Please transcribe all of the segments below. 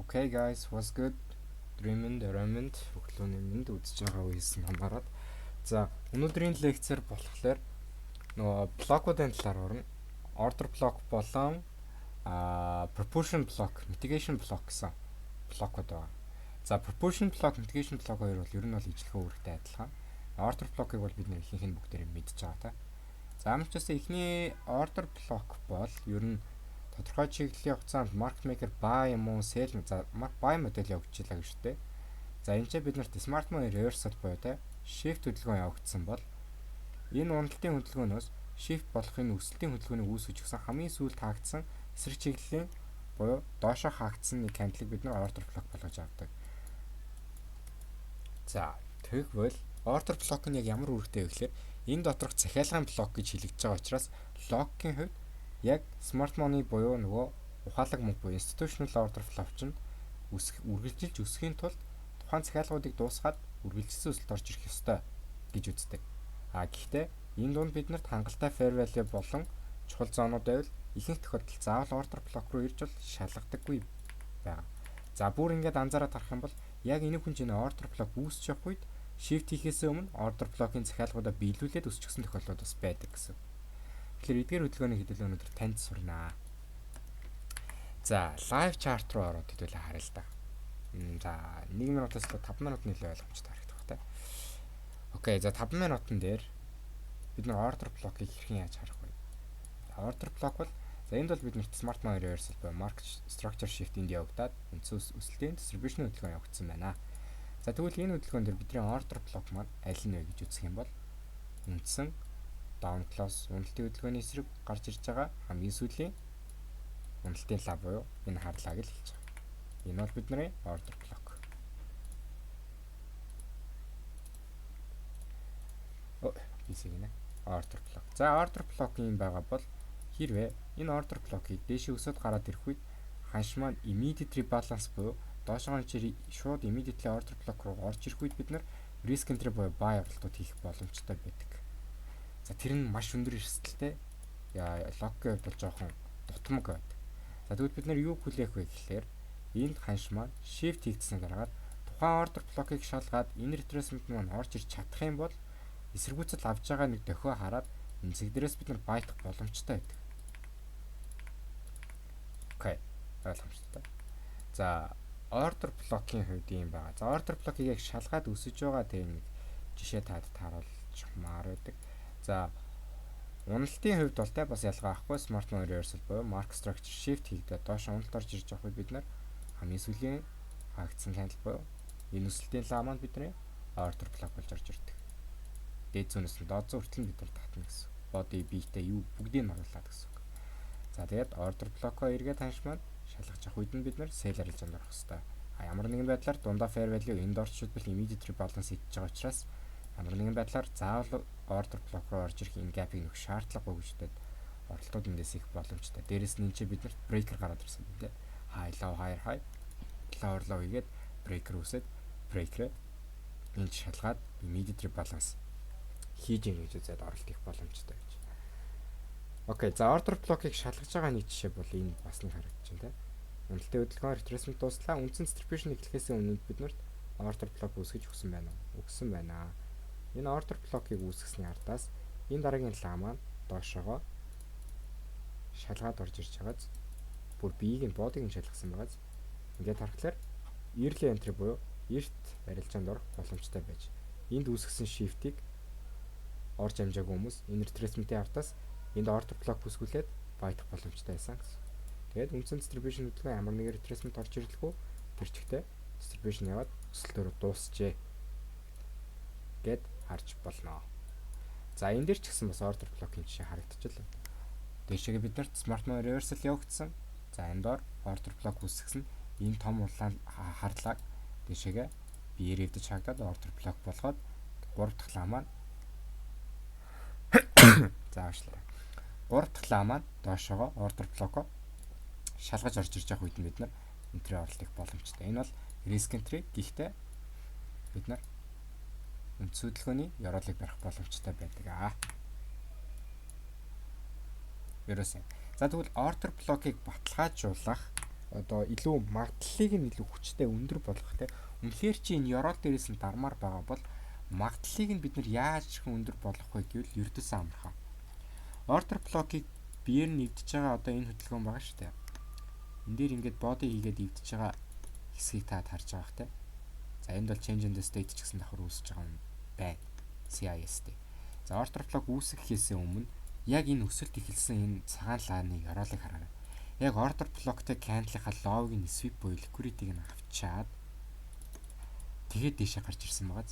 Okay guys, what's good? Dreaming, Raymond өглөөний мэнд үзэж байгаа үеэс нь хамаарат. За, өнөөдрийн лекцээр болохоор нөгөө блокуудын талаар орно. Order block болон propulsion block, mitigation block гэсэн блокууд байгаа. За, propulsion block, mitigation block хоёр бол ер нь бол ижлэхэн үүрэгтэй адилхан. Order block-ыг бол бид нэр ихэнх нь бүгдээрээ мэдж байгаа та. За, ямар ч байсан эхний order block бол ер нь тодорхой чиглэлийн хугацаанд market maker buy юм уу sell, за, buy модель явагдчихлаа гэж үү. За, энэ ч бид нарт smart money reversal буюу те shift хөдөлгөөн явагдсан бол энэ уналтын хөдөлгөөнөөс shift болох энэ өсөлтийн хөдөлгөөнийг үүсгэж өгсөн хамгийн сүүлд хаагдсан эсрэг чиглэлийн буюу доошоо хаагдсан нэг candle-ыг бид нар order block болгож авдаг. За, тэгвэл order block нь яг ямар үүрэгтэй вэ гэхээр энэ доторх захиалгын блок гэж хэлэгдэж байгаа учраас логикийн хувьд яг smart money буюу нөгөө ухаалаг мөнгө буюу institutional order flow чинь өсөх, үргэлжилж өсөхийн тулд тухайн захиалгуудыг дуусгаад үргэлжилсэн өсөлт орж ирэх ёстой гэж үздэг. А гэхдээ энэ дунд бид нарт хангалттай fair value болон чухал zone-ууд байвал ихэнх тохиолдолд заавал order block руу ирж бол шалгадаггүй байгаа. За, бүр ингээд анзаараад харах юм бол яг энэ хүн чинь order block үүсч явах үед shift хийхээс өмнө order block-ын захиалгуудаа биелүүлээд өсчихсөн тохиолдлууд бас байдаг гэсэн. Тэгэхээр эдгээр хөдөлгөөний хэдүүлээ өнөөдөр танд сурнаа. За, live chart руу ороод хэдүүлээ харъя л да. За, 1 минутаас 5 минут нэлээ ойлгомжтой харагдах та. Okay, за, 5 минутан дээр бид нар order block-ыг хэрхэн яаж харах вэ? Order block бол, за, энд бол бид нарт smart money reversal буюу market structure shift энд явагдаад үндсэн өсөлтийн distribution хөдөлгөөн явагдсан байна. За, тэгвэл энэ хөдөлгөөн дээр бидний order block маань аль нь вэ гэж үзэх юм бол үндсэн down close уналтын хөдөлгөөний эсрэг гарч ирж байгаа хамгийн сүүлийн уналтын лаа буюу энэ харлаа гэж хэлж байгаа. Энэ бол бидний order block. Оо, бисэг нэ. Order block. За, order block юм байгаа бол хэрвээ энэ order block-ыг дээшээ өсөд гараад ирэх үед ханш маань immediate rebalance буюу доошогоо чир шууд immediately order block руу орж ирэх үед бид нар risk entry буюу buy оролтууд хийх боломжтой байдаг. За, тэр нь маш өндөр эрсдэлтэй. Яа, логикийн хувьд бол жоохон дутмаг байдаг. За, тэгвэл бид нар юу хүлээх вэ гэхлээр энд ханш маань shift хийгдсэн дараагаар тухайн order block-ыг шалгаад энэ retracement маань орж ирч чадах юм бол эсэргүүцэл авж байгаа нэг дохио хараад энэ зэг дээрээс бид нар buy-дах боломжтой байдаг. Okay. Ойлгомжтой. За, order block-ийн хувьд юм байгаа. За, order block-ыг яг шалгаад өсөж байгаа тийм нэг жишээ таад тааруулчихмаар байдаг. За, уналтын хувьд бол те бас ялгаа авахгүй smart money reversal буюу market structure shift хийгдээд доош уналт орж ирж байгаа үед бид нар хамгийн сүүлийн хаагдсан candle буюу энэ өсөлтийн лаа маань бидний order block болж орж ирдэг. Дээд зүүнээс нь доод зүүн хүртэл бид нар татна гэсэн. Body биетэй юу бүгдийг нь оруулаад гэсэн үг. За, тэгээд order block-оо эргээд ханш маань шалгаж авах үед нь бид нар sell арилжаанд орох хэрэгтэй. А ямар нэгэн байдлаар дундаа fair value энд орчвол immediate rebalance хийж байгаа учраас ямар нэгэн байдлаар заавал order block руу орж ирэх энэ gap-ыг нөх шаардлагагүй гэж бодоод оролтууд эндээс их боломжтой. Дээрэс нь энэ чи биднэрт breaker гараад ирсэн юм дээ. High low, higher high, lower low хийгээд breaker үсээд breaker энд шалгаад immediate rebalance хийж ийн гэж үзээд оролт их боломжтой гэж. Okay, за, order block-ыг шалгаж байгаа нэг жишээ бол энэ бас нэг харагдаж байна те. Уналтын хөдөлгөөн retracement дууслаа. Үндсэн distribution эхлэхээс өмнө бид нарт order block үүсгэж өгсөн байна уу? Өгсөн байна. Энэ order block-ыг үүсгэсний ардаас энэ дараагийн лаа маань доошоогоо шалгаад орж ирж байгааз бүр биеийг нь body-г нь шалгасан байгааз ингээд харахаар early entry буюу эрт арилжаанд орох боломжтой байж энд үүсгэсэн shift-ийг орж амжаагүй хүмүүс энэ retracement-ийн ардаас энд order block үүсгүүлээд buy-дах боломжтой байсан гэсэн. Тэгээд үндсэн distribution хөдөлгөөн ямар нэгэн retracement орж ирлгүй тэр чигтээ distribution яваад өсөлтөөр дуусчээ гэд харж болно. За, энэ дээр ч гэсэн бас order block-ын жишээ харагдчихлаа. Дээшээгээ бид нарт smart money reversal явагдсан. За, энэ доор order block үүсгэсэн энэ том улаан харлааг дээшээгээ биеэр эвдэж хаагдаад order block болгоод 3 дахь лаа маань, за, аашлаа. 3 дахь лаа маань доошоогоо order block-о шалгаж орж ирж байгаа үед нь бид нар entry оролт их боломжтой. Энэ бол risk entry, гэхдээ бид нар үндсэн хөдөлгөөний ёроолыг барих боломжтой байдаг аа. Ерөөсөө. За, тэгвэл order block-ыг баталгаажуулах Одоо илүү магадлалыг нь илүү хүчтэй, өндөр болгох, те. Үнэхээр чи энэ ёроол дээрээс нь дармаар байгаа бол магадлалыг нь бид нар яаж их өндөр болгох вэ гэвэл ердөөсөө амархан. Order block-ыг биеэр нь эвдэж байгаа одоо энэ хөдөлгөөн байгаа шүү дээ. Энэ дээр ингээд body хийгээд эвдэж байгаа хэсгийг та харж байгаа бах, те. За, энд бол change in the state ч гэсэн давхар үүсэж байгаа юм байна. CISD. За, order block үүсгэхээс өмнө яг энэ өсөлт эхэлсэн энэ цагаан лааны ёроолыг хараарай. Яг order block-тэй candle-ийнхаа low-г нь sweep буюу liquidity-г нь авчаад тэгээд дээшээ гарч ирсэн байгаа.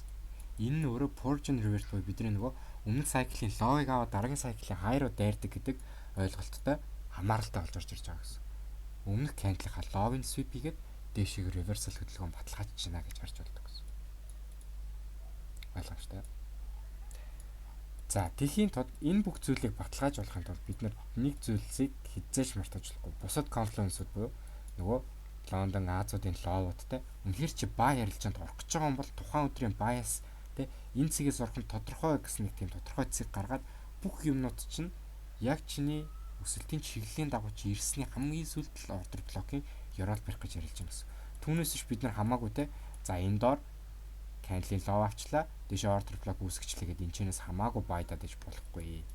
Энэ нь өөрөө purge and revert буюу бидний нөгөө өмнөх cycle-ийн low-ыг аваад дараагийн cycle-ийн high руу дайрдаг гэдэг ойлголттой хамааралтай болж орж ирж байгаа гэсэн. Өмнөх candle-ийнхаа low-ын sweep хийгээд дээшээ reversal хөдөлгөөн баталгаажиж байна гэж харж болдог гэсэн. Ойлгомжтой. За, тэгэхийн тулд, энэ бүх зүйлийг баталгааж болохын тулд бид нэг зүйлсийг хэзээ ч мартаж болохгүй. Бусад confluence-ууд буюу нөгөө Лондон, Азиудын low-уудтай үнэхээр чи buy арилжаанд орох гэж байгаа юм бол тухайн өдрийн bias, тэ, энэ цэгээс орох нь тодорхой гэсэн нэг тийм тодорхой цэг гаргаад бүх юмнууд чинь яг чиний өсөлтийн чиглэлийн дагуу чи ирсний хамгийн сүүлд л order block-ын ёроол барих гэж ярилж байгаа гэсэн. Түүнээс биш бид нар хамаагүй, те, за, энэ доор candle-ийн low авчлаа. Дээшээ order block үүсгэчлээ гэдэг энэ чэнэс хамаагүй buy-даад иж болохгүй.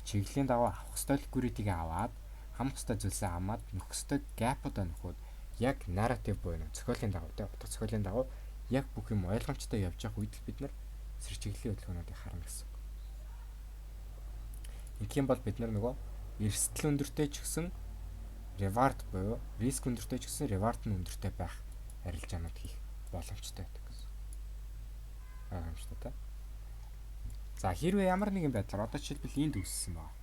Чиглэлийн дагуу авах ёстой liquidity-г аваад, хамах ёстой зүйлсээ хамаад, нөхөх ёстой gap-уудаа нөхөөд, яг narrative буюу зохиолын дагуу, те, утга зохиолын дагуу яг бүх юм ойлгомжтой явж явах үед л бид нар эсрэг чиглэлийн хөдөлгөөнүүдийг харна гэсэн. Ингэх юм бол бид нар нөгөө эрсдэл өндөртэй ч гэсэн reward буюу риск өндөртэй ч гэсэн reward нь өндөртэй байх арилжаанууд хийх боломжтой байдаг гэсэн. Ойлгомжтой, та. За, хэрвээ ямар нэгэн байдлаар одоо жишээлбэл энд үүссэн байна.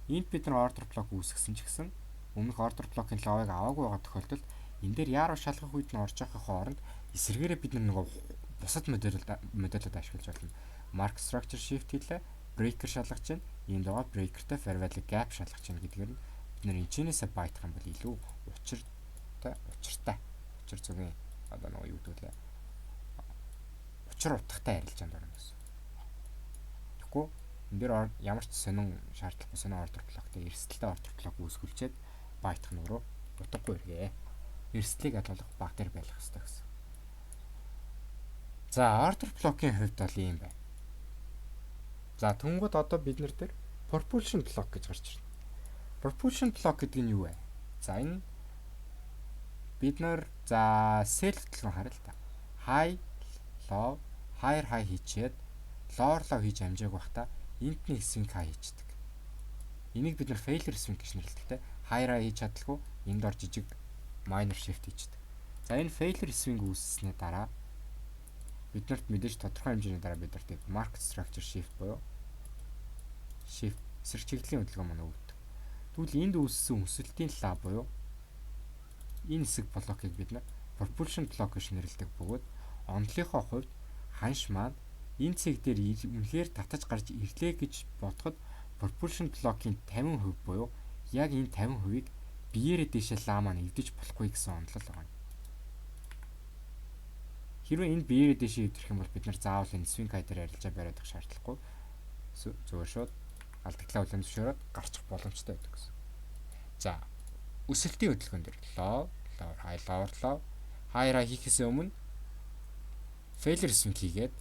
Энд бид нар order block үүсгэсэн ч гэсэн өмнөх order block-ын low-ыг аваагүй байгаа тохиолдолд энэ дээр яаруу шалгах үед нь орж явахын хооронд эсрэгээрээ бид нар нөгөө бусад моделууд ашиглаж болно. Market structure shift хийлээ, breaker шалгаж чинь, энд байгаа breaker-тэй fair value gap шалгаж чинь гэдгээр нь бид нар энэчнээсээ buy-дах юм бол илүү учиртай учиртай учир зүгийн одоо нөгөө юу гэдэг лээ, учир утгатай арилжаанд орно гэсэн. Тэгэхгүй энэ дээр ямар ч сонин шаардлагагүй, сонин order block-тэй, эрсдэлтэй order block үүсгүүлчихэд buy-дах нь өөрөө утгагүй эргээ. Эрсдлийг алуулах баг дээр байх хэрэгтэй гэсэн. За, order block-ын хувьд бол ийм байна. За, түнгүүд одоо бид нар дээр propulsion block гэж гарч ирнэ. Propulsion block гэдэг нь юу вэ? За, энэ бид нар за sell хөдөлгөөн харъя л та. High, low, higher high хийчээд lower low хийж амжааг бах та энд нэг swing high хийчдэг. Энийг бид нар failure swing гэж нэрлэдэг, те. Higher high хийж чадалгүй энд дор жижиг minor shift хийчдэг. За, энэ failure swing үүссэний дараа биднэрт мэдээж тодорхой хэмжээний дараа биднэрт market structure shift буюу shift, эсрэг чиглэлийн хөдөлгөөн маань өгдөг. Тэгвэл энд үүссэн өсөлтийн лаа буюу энэ хэсэг блокийг бид нар propulsion block гэж нэрлэдэг бөгөөд онолынхоо хувьд ханш маань энэ цэг дээр үнэхээр татаж гарч ирлээ гэж бодоход propulsion block-ийн 50% буюу яг энэ 50%-ийг биеэрээ дээшээ лаа маань эвдэж болохгүй гэсэн онолол байгаа юм. Хэрвээ энэ биеэрээ дээшээ эвдэрх юм бол бид нар заавал энэ swing high дээр арилжаа бариад авах шаардлагагүй. Зүгээр шууд алдагдлаа хүлээн зөвшөөрөөд гарчих боломжтой байдаг гэсэн. За, өсөлтийн хөдөлгөөн дээр low, lower high, lower low, higher high хийхээс өмнө failure swing хийгээд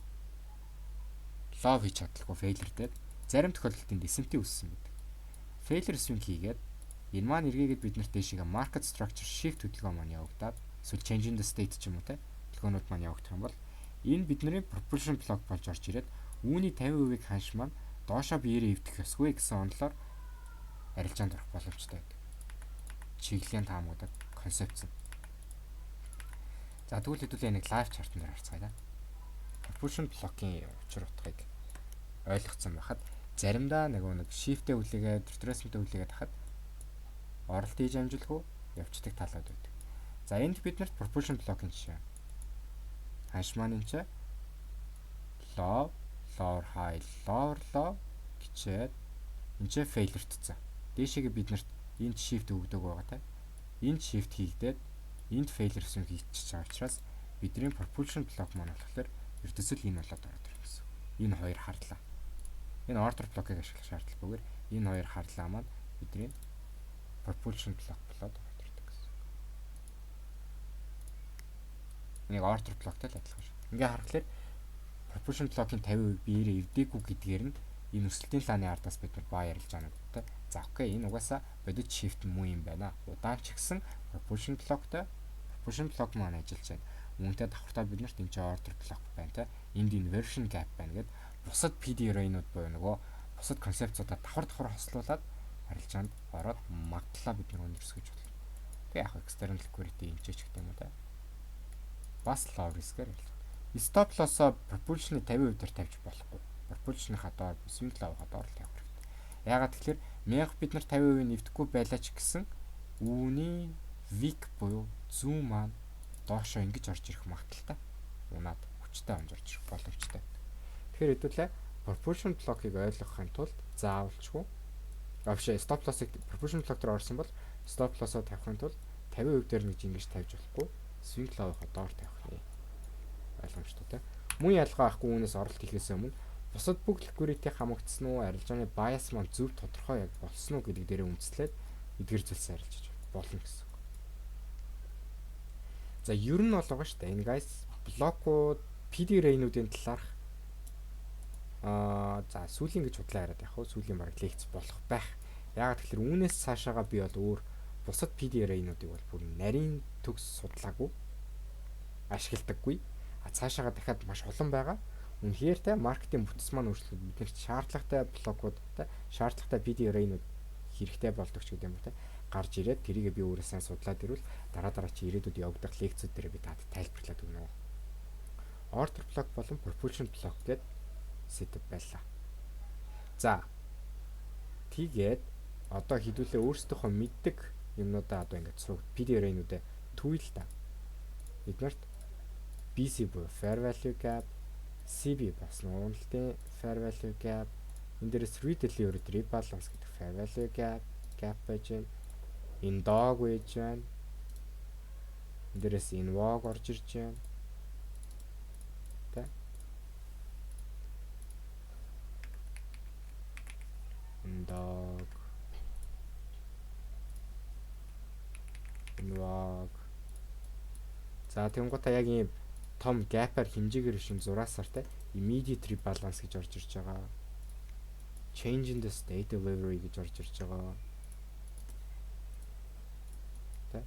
low хийж чадлаггүй failure дээр зарим тохиолдолд энд SMT үүссэн байдаг. Failure swing хийгээд энэ маань эргээгээд бид нарт дээшээ market structure shift хөдөлгөөн маань явагдаад эсвэл change in the state ч юм уу, те, хөдөлгөөнүүд маань явагдах юм бол энэ бидний propulsion block болж орж ирээд үүний 50%-ийг ханш маань доошоо биеэрээ эвдэх ёсгүй гэсэн онолоор арилжаанд орох боломжтой байдаг. Чиглэлийн таамагдаг концепц. За, тэгвэл хэдүүлээ нэг live chart-ан дээр харцгаая да. Propulsion block-ын учир утгыг ойлгоцсон байхад заримдаа нөгөө нэг shift-ээ хүлээгээд, retracement-ээ хүлээгээд хахад оролт хийж амжилгүй явцдаг талууд байдаг. За, энд биднэрт propulsion block-ын жишээ. Ханш маань энэ ч low, lower high, lower low гэчээд энэ ч failure-тцсан. Дээшээгээ биднэрт энд shift өгдөг байгаа, та. Энд shift хийгдээд энд failure swing хийчихэж байгаа учраас бидний propulsion block маань болохоор ертөнцөл энэ болоод ороод ирнэ гэсэн. Энэ хоёр харлаа. Энэ order block-ыг ашиглах шаардлагагүйгээр энэ хоёр харлаа маань бидний propulsion block болоод ороод ирдэг гэсэн. Энийг order block-тай л адилхан шүү. Ингээ харахаар propulsion block-ын 50% биеэрээ эвдээгүй гэдгээр нь энэ өсөлтийн лааны ардаас бид нар buy арилж байгаа гэдэг. За, okay, энэ угаасаа бодит shift муу юм байна. Удаан ч гэсэн propulsion block-тай, propulsion block маань ажиллаж байна. Үүнтэй давхартаа бид нарт энэ чинь order block байна те. Энд inversion gap байна гэд бусад PD array-нууд буюу нөгөө бусад концепцуудаа давхар давхар хослуулад арилжаанд ороод магадлалаа бид нар өндөрсгөж болно. Тэгээ яг external liquidity энэ ч гэх юм уу те. Бас low risk-ээр арилж. Stop loss-оо propulsion-ы 50% дээр тавьж болохгүй. Propulsion-ийнхаа доор, swing low-гаа доор л тавих хэрэгтэй. Яагаад тэгэхээр 1000 бид нар 50% нэвдэхгүй байлаа ч гэсэн үүний wick буюу зүүн маань доошоо ингэж орж ирэх магадлалтай. Унаад хүчтэй онж орж ирэх боломжтой. Тэгэхээр хэдүүлээ propulsion block-ыг ойлгохын тулд заавалчгүй вообще stop loss-ыг propulsion block дээр орсон бол stop loss-оо тавихын тулд 50% дээр нэг ингэж тавьж болохгүй. Swing low-ийнхаа доор тавих нэ. Ойлгомжтой те. Мөн ялгаа авахгүй үүнээс оролт хийхээс өмнө бусад бүх liquidity хамагдсан уу, арилжааны bias маань зөв тодорхой яг болсон уу гэдэг дээрээ үндэслээд эдгэр зүйлсээ арилжиж болно гэсэн. За, ер нь бол байгаа шүү дээ. Энэ guys block-ууд, PD array-нуудын талаарх за сүүлийн гэж худлаа яриад яг хөө сүүлийн баг лекц болох байх. Яагаад тэгэхээр үүнээс цаашаага би бол өөр бусад PD array-нуудыг бол бүр нарийн төгс судлаагүй, ашигладаггүй. А цаашаага дахиад маш олон байгаа. Үнэхээр те маркетинг бүтэц маань өөрчлөлт биднэрт шаардлагатай block-ууд те, шаардлагатай PD array-нууд хэрэгтэй болдог ч гэдэг юм уу те, гарч ирээд тэрийгэ би өөрөө сайн судлаад ирвэл дараа дараа чи ирээдүйд явагдах лекцүүд дээр би таад тайлбарлаад өгнө. Order block болон propulsion block гэдэг setup байлаа. За, тэгээд одоо хэдүүлээ өөрсдийнхөө мэддэг юмнуудаа одоо ингээд сууг PD array-нуудаа түйл та. Бид нарт BISI буюу fair value gap, SIBI бас нууналтын fair value gap, энэ дээрээс redelivery rebalance гэдэг fair value gap байж байна. Энэ NDOG байж байна. Энэ дээрээс NWOG орж ирж байна. Тэ? NDOG, NWOG. За, тэгэнгүүтээ яг ийм том gap-аар хэмжээгээр шин зураасаар те immediate rebalance гэж орж ирж байгаа. Change in the state delivery гэж орж ирж байгаа. Тэ?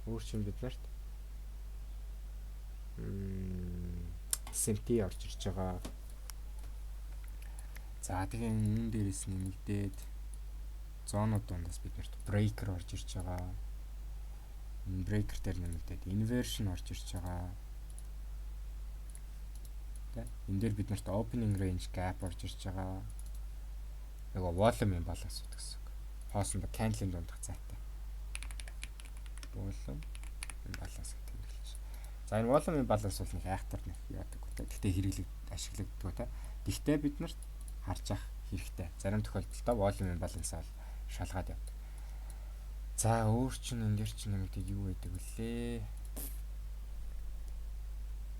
Өөр чинь бид нарт SMT орж ирж байгаа. За, тэгээ энэ дээрээс нэмэгдээд zone-ууд дундаас бид нарт breaker орж ирж байгаа. Энэ breaker дээр нэмэгдээд inversion орж ирж байгаа. Тэ? Энэ дээр бид нарт opening range gap орж ирж байгаа. Нөгөө volume imbalance гэсэн үг. Хоосондоо candle-ын дундах зайтай. Volume imbalance гэдэг юм хэлж. За, энэ volume imbalance бол нэг айхтар нэг яадаг үү. Гэхдээ хэрэглэг ашиглагддаг те. Гэхдээ бид нарт харж ах хэрэгтэй. Зарим тохиолдолд volume imbalance бол шалгаад явдаг. За, өөр чинь энэ дэр чинь нэмэгдээд юу байдаг вүлээ?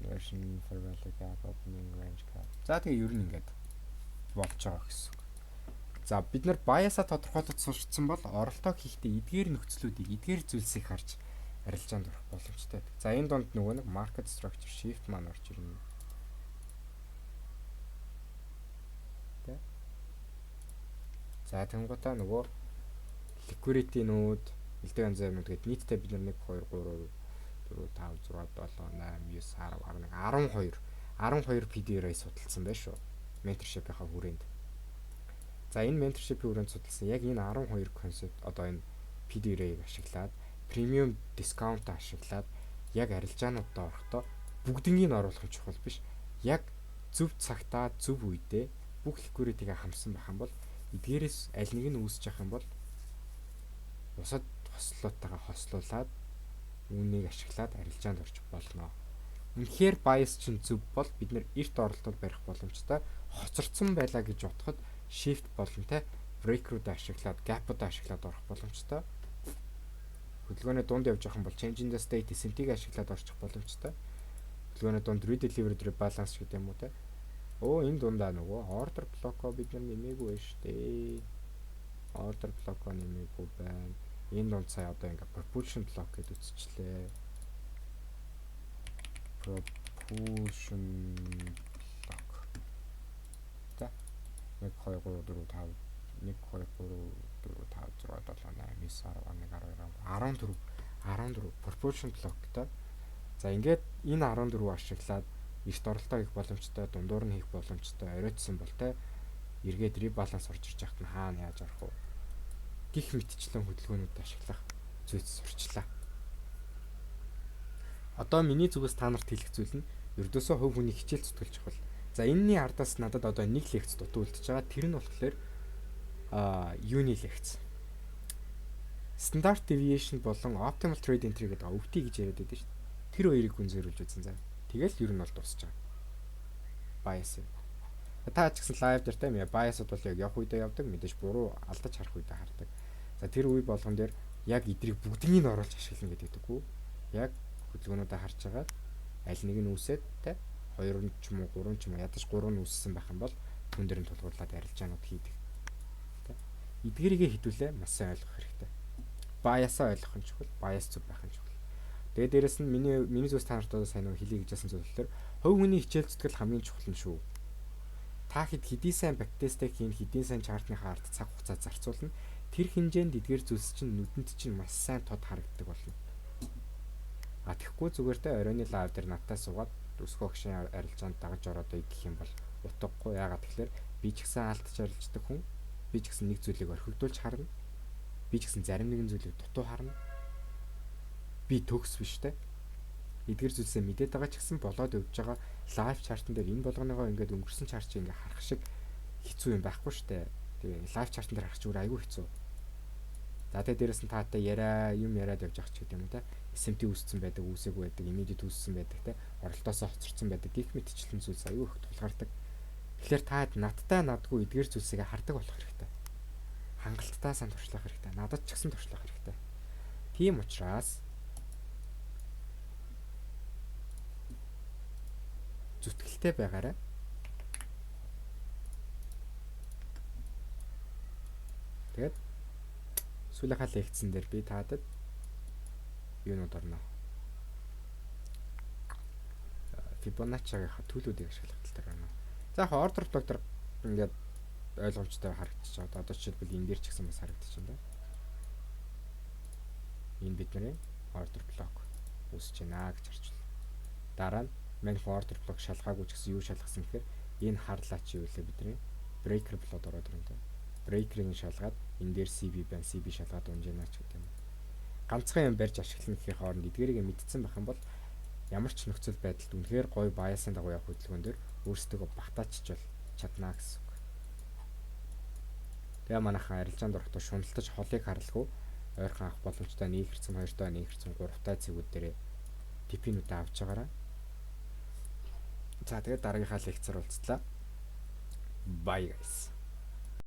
Version fair value gap, opening range gap. За, тэгээ ер нь ингээд болж байгаа гэсэн үг. За, бид нар bias-а тодорхойлож сурчсан бол оролтоо хийхдээ эдгээр нөхцлүүдийг, эдгээр зүйлсийг харж арилжаанд орох боломжтой. За, энэ донд нөгөө нэг market structure shift маань орж ирнэ. Тэ? За, тэнгуутаа нөгөө liquidity-нүүд, элдв янз юмнууд гээд нийтдээ бид нар 1 2 3 4 5 6 7 8 9 10 11 12 12 PD array судалсан байх шүү. Mentorship-ийнхаа хүрээнд. За, энэ mentorship-ийн хүрээнд судалсан яг энэ 12 концепт одоо энэ PD array-г ашиглаад, premium discount ашиглаад яг арилжаануудаа орохдоо бүгднийг нь оруулах нь чухал биш. Яг зөв цагтаа, зөв үедээ бүх liquidity-г хамсан байх юм бол эдгээрээс аль нэг нь үүсэж явах юм бол бусад хослоотойгоо хослуулад үүнийг ашиглаад арилжаанд орж болно. Үнэхээр bias чинь зөв бол бид нэр эрт оролтууд барих боломжтой. Хоцорсон байлаа гэж бодоход shift болон те breaker-уудаа ашиглаад, gap-уудаа ашиглаад орох боломжтой. Хөдөлгөөний дунд явж байгаа юм бол change in the state, SMT-г ашиглаад орчих боломжтой. Хөдөлгөөний дунд redelivery rebalance гэдэг юм уу те. Өө, энэ дундаа нөгөө order block-о бид нар нэмээгүй байна шүү дээ. Order block-о нэмээгүй байна. Энэ дунд сая одоо ингээ propulsion block гэдээ үзчихлээ. Propulsion block. За 1 2 3 4 5 1 2 3 4 5 6 7 8 9 10 11 12 14 14 propulsion block гэдэг. За, ингээд энэ 14 ашиглаад эрт оролтоо хийх боломжтой, дундуур нь хийх боломжтой, оройтсон бол те эргээд rebalance орж ирж байхад нь хаана яаж орох вэ? Гэх мэтчлэн хөдөлгөөнүүд ашиглах зүйлс сурчлаа. Одоо миний зүгээс та нарт хэлэх зүйл нь ердөөсөө хувь хүний хичээл зүтгэл чухал. За, энэний ардаас надад одоо нэг лекц дутуу үлдчихэж байгаа. Тэр нь болохоор юуны лекц. Standard deviation болон optimal trade entry гэдэг OTE гэж яриад байдаг шүү дээ. Тэр хоёрыг гүнзгийрүүлж үзсэн заа. Тэгэл ер нь бол дуусч байгаа. Bias. Та ч гэсэн live дээр тийм bias-ууд бол яг явах үедээ явдаг, мэдээж буруу алдаж харах үедээ хардаг. За, тэр үе болгон дээр яг эдрийг бүгднийг нь оруулж ашиглана гэдэггүй. Яг хөдөлгөөнүүдээ харж агаад аль нэг нь үүсээд те хоёр ч юм уу, гурван ч юм уу, ядаж гурван нь үүссэн байх юм бол түн дээр нь тулгуурлаад арилжаанууд хийдэг. Тэ. Эдгээрийгээ хэдүүлээ маш сайн ойлгох хэрэгтэй. Bias-аа ойлгох нь чухал, bias зөв байх нь чухал. Тэгээ дээрэс нь миний зүгээс та нарт одоо сайн нэг хэлье гэж ясан зүйл болохоор хувь хүний хичээл зүтгэл хамгийн чухал нь шүү. Та хэд хэдий сайн backtest-тэй хийн, хэдий сайн chart-ныхаа ард цаг хугацаа зарцуулна. Тэр хэмжээнд эдгээр зүйлс чинь нүдэнд чинь маш сайн тод харагддаг болно. А тэгэхгүй зүгээр те оройн live дээр надтай суугаад өсгөө огшин арилжаанд дагаж ороод бай гэх юм бол утгагүй. Яагаад тэгэхээр би ч гэсэн алдаж арилждаг хүн. Би ч гэсэн нэг зүйлийг орхигдуулж харна. Би ч гэсэн зарим нэгэн зүйлийг дутуу харна. Би төгс биш те. Эдгэр зүйлсээ мэдээд байгаа ч гэсэн болоод явж байгаа live chart-н дээр энэ болгоныгоо ингээд өнгөрсөн chart чи ингээд харах шиг хэцүү юм байхгүй штэ. Тэгээ live chart-н дээр харах чи өөр айгүй хэцүү. За, тэгээ дээрэс нь таатай яриа юм яриад явж байгаа ч гэдэг юм те. SMT үүссэн байдаг, үүсээгүй байдаг, immediate үүссэн байдаг те. Оролтоосоо хоцорсон байдаг гэх мэтчлэн зүйлс аюу их тулгардаг. Тэгэхээр та надтай надгүй эдгээр зүйлсийг хардаг болох хэрэгтэй. Хангалттай сан туршлах хэрэгтэй. Надад ч гэсэн туршлах хэрэгтэй. Тийм учраас зүтгэлтэй байгаарай. Тэгээд сүүлийнхаа лекцэн дээр би таадад юунууд орно. Fibonacci-гийн төлүүдийг ашиглах тал дээр орно. За, яг order block дээр ингээд ойлгомжтой харагдчих байгаа. Одоо жишээлбэл энэ дээр ч гэсэн бас харагдчих байна да. Энэ бидний order block үүсэж байна гэж харж байна. Дараа нь мань order block шалгаагүй ч гэсэн юу шалгасан гэхээр энэ харлаа чи юу лээ, бидний breaker block ороод ирэн тэ. Breaker-ыг шалгаад энэ дээр CB байна, CB шалгаад унж яана ч гэдэг юм. Ганцхан юм барьж ашиглана гэхийн хооронд эдгээрийг мэдсэн байх юм бол ямар ч нөхцөл байдалд үнэхээр гоё bias-ын дагуу явах хөдөлгөөн дээр өөрсдөө багтааччвал чаднаа гэсэн үг. Тэгээ манайхан арилжаанд орохдоо шуналтаж холыг харалгүй ойрхон авах боломжтой 1 хэрцэн 2-той, 1 хэрцэн 3-тай цэгүүд дээр TP-нүүдээ авч байгаарай. За, тэгээд дараагийнхаа лекцээр уулзлаа. Bye, guys.